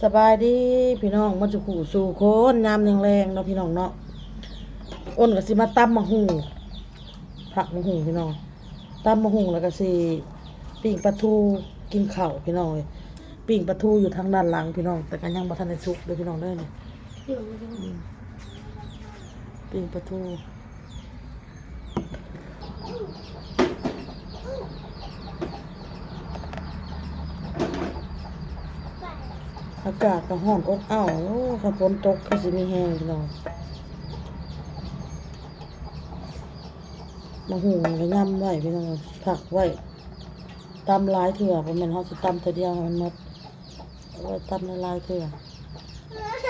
ສະບາຍດີພີ່ນ້ອງໝົດສູ່ຄູ່ສູ່ຄົນ ຍາມແລງໆເນາະພີ່ນ້ອງເນາະ. ອ້ນກໍຊິມາຕຳໝາກຫຸ່ງ ຜັກໝາກຫຸ່ງພີ່ນ້ອງ ຕຳໝາກຫຸ່ງ ແລ້ວກໍຊິປີ້ງປາທູກິນເຂົ້າພີ່ນ້ອງເອີຍ. ປີ້ງປາທູຢູ່ທາງດ້ານຫຼັງພີ່ນ້ອງ ແຕ່ກໍຍັງບໍ່ທັນໄດ້ສຸກເດີພີ່ນ້ອງເດີ. ນີ້ ອືມ ປີ້ງປາທູ. ອາກາດກໍຮ້ອນອົບອ້າວ ໂອ້ ຄັນຝົນຕົກຄືຊິມີແຮງພີ່ນ້ອງ. ໝາກຫຸ່ງກໍຍຳໄວ້ພີ່ນ້ອງ ພັກໄວ້ ຕຳຫຼາຍເທື່ອ ບໍ່ແມ່ນເຮົາຊິຕຳເທື່ອດຽວໃຫ້ມັນໝົດ. ເອົາໄວ້ຕຳຫຼາຍໆເທື່ອ.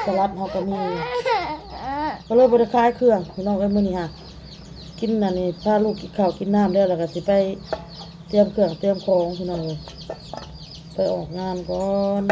ສະຫຼັດເຮົາກໍມີ ກໍເລີຍບໍ່ໄດ້ຂາຍເຄື່ອງພີ່ນ້ອງເອີຍ. ມື້ນີ້ຫາ ກິນອັນນີ້ ພາລູກກິນເຂົ້າກິນນ້ຳແລ້ວ ແລ້ວກໍຊິໄປຕຽມເຄື່ອງຕຽມຂອງພີ່ນ້ອງເອີຍ ໄປອອກງານກ່ອນ.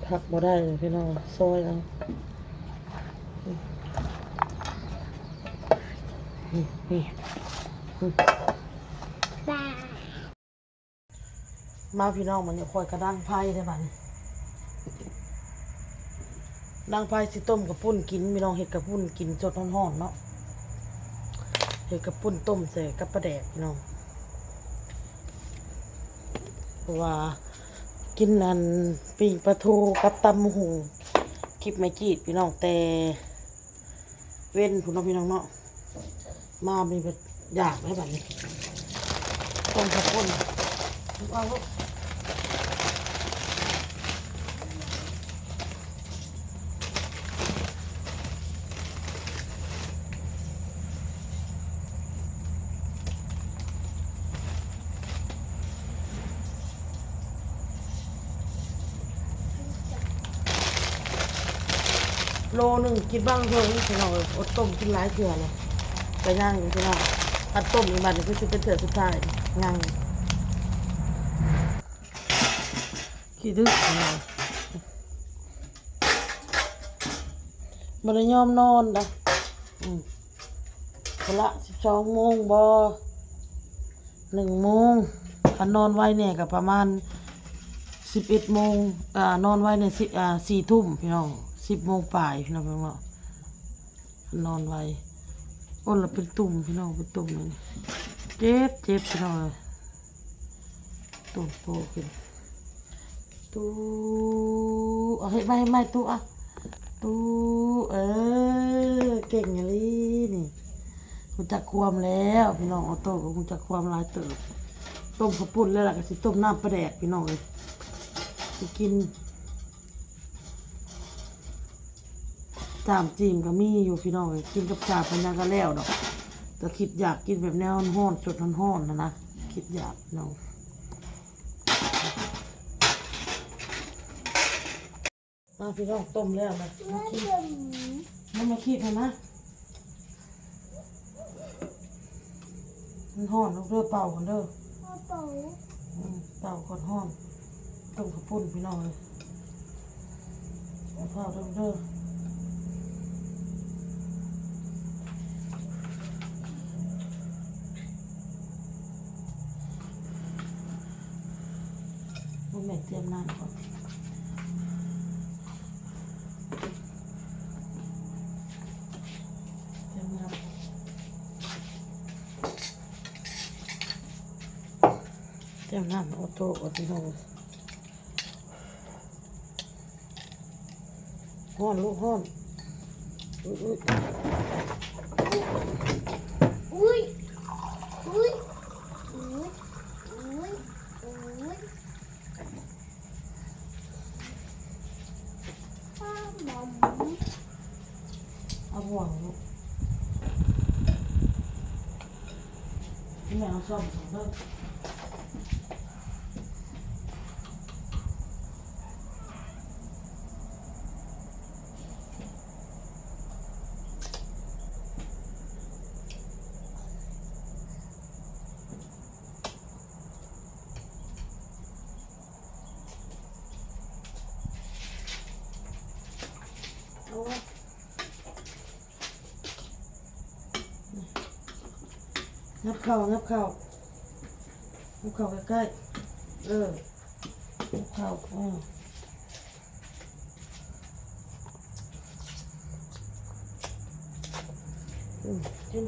ພັກບໍ່ໄດ້ເລີຍພີ່ນ້ອງ ຊອຍເອົາ. ມາພີ່ນ້ອງ ບາດນີ້ຂ້ອຍກໍດັງໄຟແລ້ວ ບາດນີ້ດັງໄຟ ຊິຕົ້ມເຂົ້າປຸ້ນກິນພີ່ນ້ອງ. ເຮັດເຂົ້າປຸ້ນກິນສົດຮ້ອນໆເນາະ ເຮັດເຂົ້າປຸ້ນຕົ້ມໃສ່ກັບປາແດກພີ່ນ້ອງ. ເພາະວ່າກິນອັນປີ້ງປາທູກັບຕຳໝາກຫຸ່ງ ຄລິບແມ່ຈີດພີ່ນ້ອງ ແຕ່ ເວັນພຸ້ນເນາະພີ່ນ້ອງເນາະ. ມາມີແບບຢາກແລ້ວບາດນີ້ ຕົ້ມເຂົ້າປຸ້ນ ເອົາ ໂລໜຶ່ງກິນບາງເພິ່ງພີ່ນ້ອງເອີຍ. ອົດຕົ້ມກິນຫຼາຍເທື່ອແລ້ວ ກໍຍັງຢູ່ພີ່ນ້ອງ. ອັນຕົ້ມນີ້ບາດນີ້ຄືຊິເປັນເທື່ອສຸດທ້າຍ ຍັງ ຂີ້ດຶກພີ່ນ້ອງ ບໍ່ໄດ້ຍອມນອນນະ. ອືມ ພຸ້ນລະ ສິບສອງໂມງບໍ່ ໜຶ່ງໂມງ. ຄັນນອນໄວແດ່ກໍປະມານສິບເອັດໂມງ ອ່າ ນອນໄວແດ່ ອ່າ ສີ່ທຸ່ມພີ່ນ້ອງ ສິບໂມງປາຍພີ່ນ້ອງເນາະ. ນອນໄວ ໂອ້ ລະເປັນຕຸ່ມພີ່ນ້ອງ ເປັນຕຸ່ມນີ້ ເຈັບ ເຈັບພີ່ນ້ອງເອີຍ. ຕຸ່ມໂປຂຶ້ນ ຕູ້ ເອົາເຮັດໃໝ່ ເຮັດໃໝ່ຕູ້ ອ່ະ ຕູ້ ເອີ ເກັ່ງອີ່ຫຼີນີ້ ຮູ້ຈັກຄວາມແລ້ວພີ່ນ້ອງ. ອອໂຕ້ກໍຮູ້ຈັກຄວາມຫຼາຍເຕີບ. ຕົ້ມເຂົ້າປຸ້ນແລ້ວ ລະກະຊິຕົ້ມນ້ຳປາແດກພີ່ນ້ອງເອີຍ ຊິກິນ ຈ້າມຈີ່ມກໍມີຢູ່ພີ່ນ້ອງເອີຍ. ກິນກັບຈ້າມກັບຫຍັງກໍແລ້ວດອກ ແຕ່ຄິດຢາກກິນແບບແນວຮ້ອນໆ ສົດຮ້ອນໆຫັ້ນນະ ຄິດຢາກພີ່ນ້ອງ. ມາພີ່ນ້ອງ ຕົ້ມແລ້ວນະ ມາກິນ ມາ ມາຄິດຫັ້ນນະ. ມັນຮ້ອນລູກເດີ ເປົ່າກ່ອນເດີ ເປົ່າ ອືມ ເປົ່າກ່ອນ ຮ້ອນ. ຕົ້ມເຂົ້າປຸ້ນພີ່ນ້ອງເອີຍ ເອົາເຂົ້າເດີ ເດີ. ບໍ່ແມ່ນ ຕຽມນ້ຳກ່ອນ ຕຽມນ້ຳ ຕຽມນ້ຳ ອອໂຕ້ ອອໂຕ້ ຮ້ອນລູກ ຮ້ອນ. ອຸ້ຍ ອຸ້ຍ ອຸ້ຍ ອຸ້ຍ ອຸ້ຍ ອຸ້ຍ ອຸ້ຍ. ເອົາຫວງລູກ ແມ່ເອົາຊ້ອນເດີ. ອ ຍັບເຂົ້າ ຍັບເຂົ້າ ຍັບເຂົ້າໃກ້ໆ ເອີ ຍັບເຂົ້າ ເອີ ອືມ ກິນ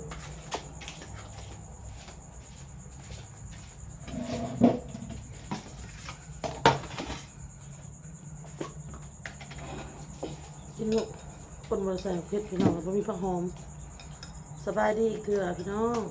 ກິນລູກ ຄົນບໍ່ໄດ້ໃສ່ເຜັດ ພີ່ນ້ອງ ບໍ່ມີຜັກຫອມ. ສະບາຍດີອີກເທື່ອພີ່ນ້ອງ.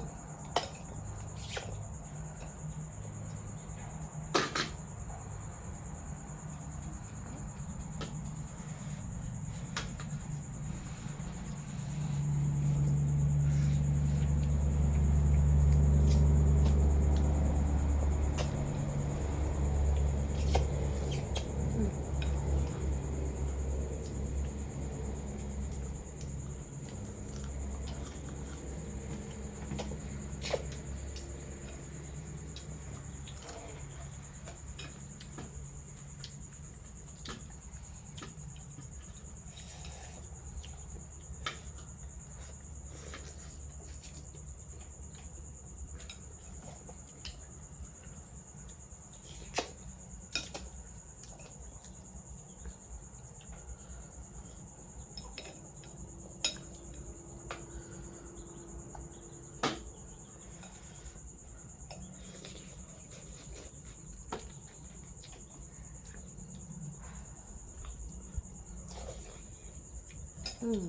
ອືມ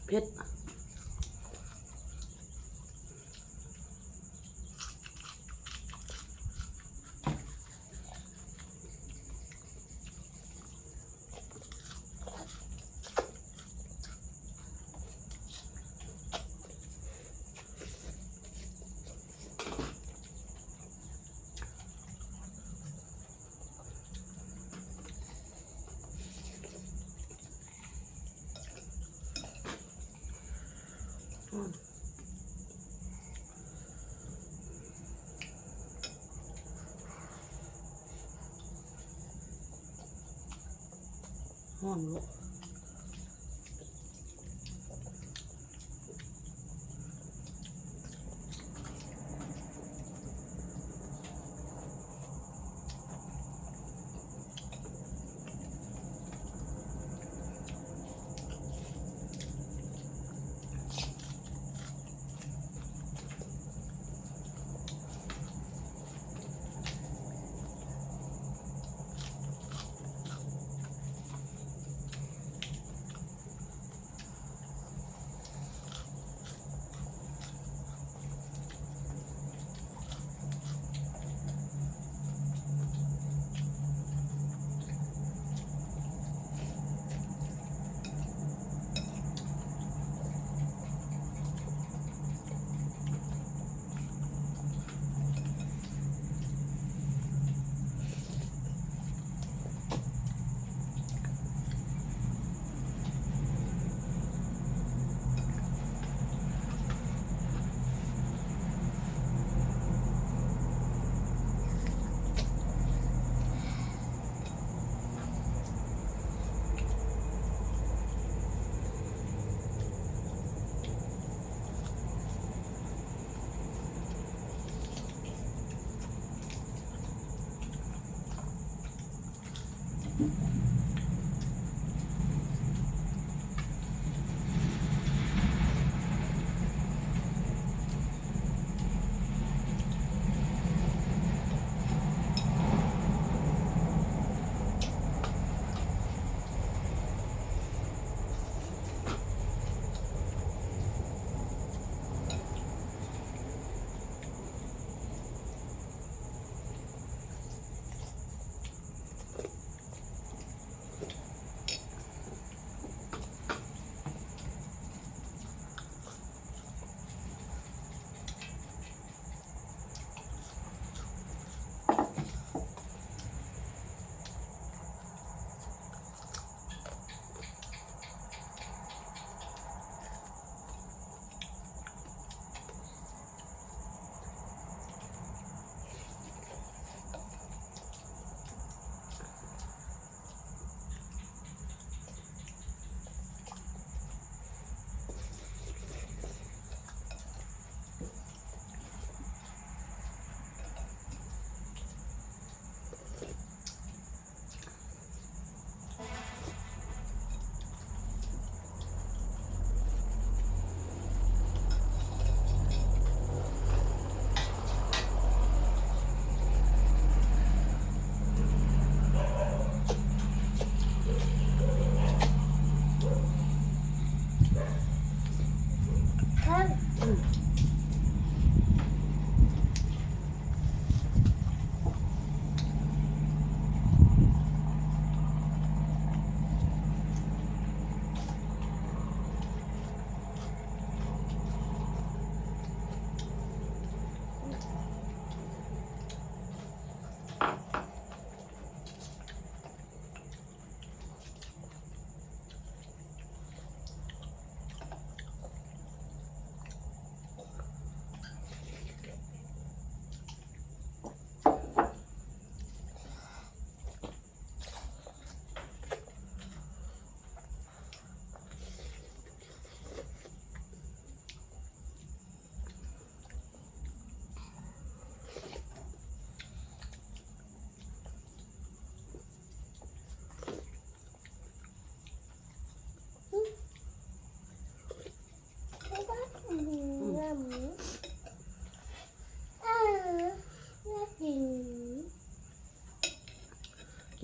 ເຜັດ. ຮ້ອນລູກ. ອ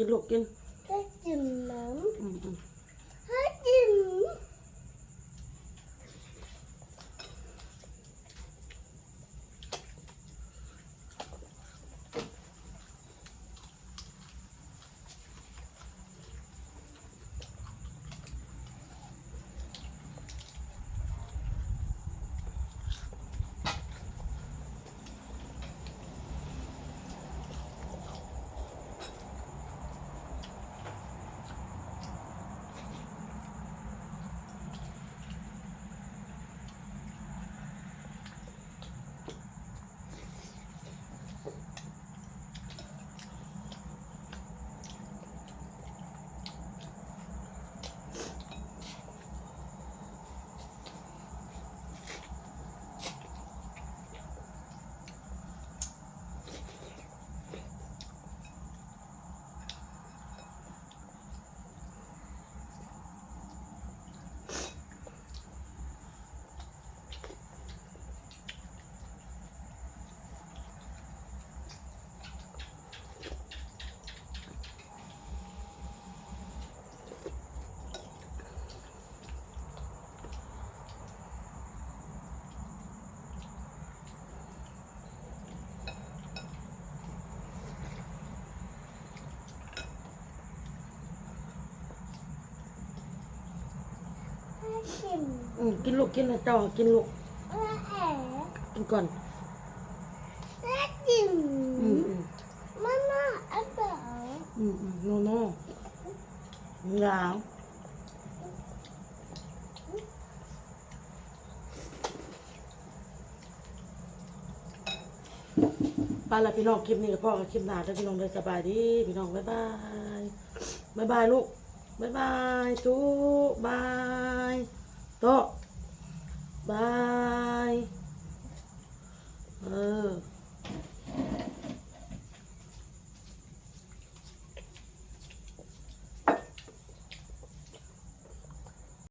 ກິນລູກກິນ ໃຫ້ກິນນ້ຳ ອືມໆ ໃຫ້ກິນ. อืม กินลูก กิน ให้เจ้ากินลูก กินก่อน อืม อืม อืม อืม โนโน ยาว ไปละพี่น้อง คลิปนี้ก็พ้อกันคลิปหน้าเด้อพี่น้องเด้อ สบายดีพี่น้อง บ๊ายบาย บ๊ายบายลูก บ๊ายบาย ตุ๊ บาย โตะ บาย